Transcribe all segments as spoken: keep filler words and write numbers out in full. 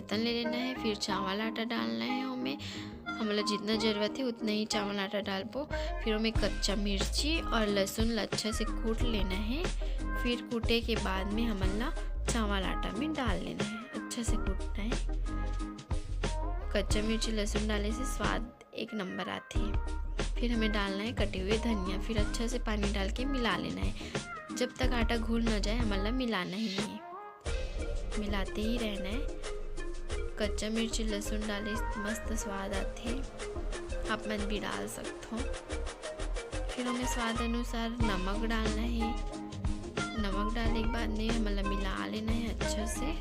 बर्तन ले लेना है। फिर चावल आटा डालना है ओमे। हमला जितना जरूरत है उतना ही चावल आटा डालबो। फिर ओमे कच्चा मिर्ची और लहसुन ला अच्छा से कूट लेना है। फिर कूटे के बाद में हमन ला चावल आटा में डाल लेना है, अच्छा से कूटना है। कच्चा मिर्ची लहसुन डाले से स्वाद एक नंबर आथे। फिर हमें डालना है कटे हुए धनिया। फिर अच्छा से पानी डाल के मिला लेना है। जब तक आटा घुल न जाए, हमन ला मिलाना ही है, मिलाते ही रहना है। कच्चा मिर्ची लहसुन डाले मस्त स्वाद आथे, आप मन भी डाल सकथो। फिर हमें स्वाद अनुसार नमक डालना है। नमक डाले के बाद में हमन ला मिला लेना है अच्छा से।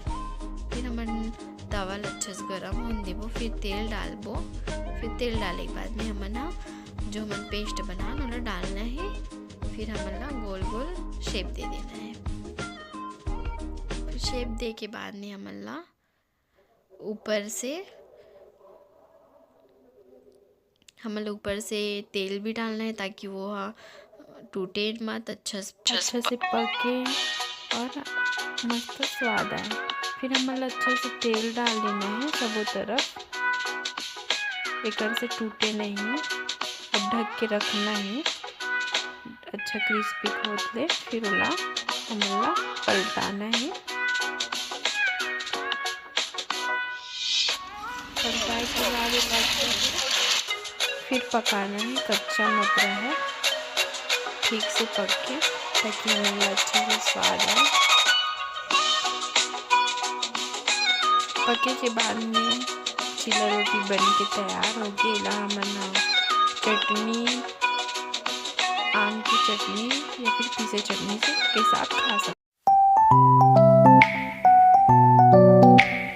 फिर हमन तवा ला अच्छा से गरम होन देबो, फिर तेल डालबो। फिर तेल डाले के बाद में हमन ह जो हमन पेस्ट बनान ओला डालना है। फिर हमन ला गोल गोल शेप दे देना है। फिर शेप दे के बाद में हमन ला ऊपर से, हमन ला ऊपर से तेल भी डालना है ताकि वो ह टूटे मत, अच्छा से अच्छा से पके और मस्त स्वाद आए। फिर हमन ला अच्छा से तेल डाल देना है सबो तरफ, एकर से टूटे नहीं और ढक के रखना है। अच्छा क्रिस्पी होत ले फिर ओला हमन ला पलटाना है। पलटाए के बाद ओला अच्छा से फिर पकाना है, कच्चा मत रहे, ठीक से पक के, ताकि हमन ला अच्छा से स्वाद आए। पके के बाद में चीला रोटी बन के तैयार हो गे। एला हमन ह चटनी, आम की चटनी या फिर पीसे चटनी से के साथ खा सकते।